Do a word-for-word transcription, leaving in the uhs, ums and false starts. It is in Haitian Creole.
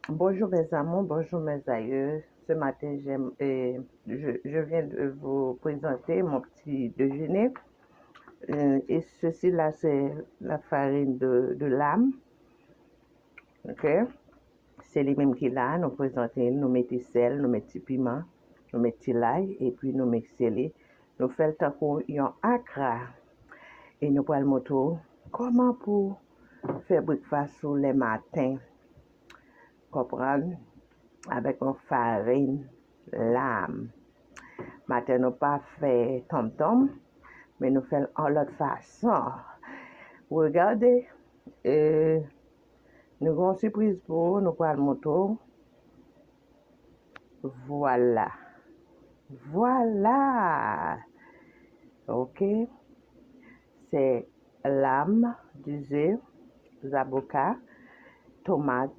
Bonjour mes amours, bonjour mes aïeux. Ce matin, j'aime, euh, je, je viens de vous présenter mon petit déjeuner. Euh, et ceci là, c'est la farine de, de lame. Ok? Se li menm ki la, nou prezante l, nou mete sèl, nou mete ti piman, nou mete ti lay, epi nou mikse li. Nou fè l tankou yon akra. E nou pral montre w kòman pou fè breakfast ou lè maten. Konprann? Avèk yon farin lam. Maten nou pa fè tonmtonm, men nou fè l yon lòt fason. Regade, e, nou gen yon sipriz pou ou, nou pral montre w. Vwala. Vwala. Ok. Se lam, dize, zaboka, tomat,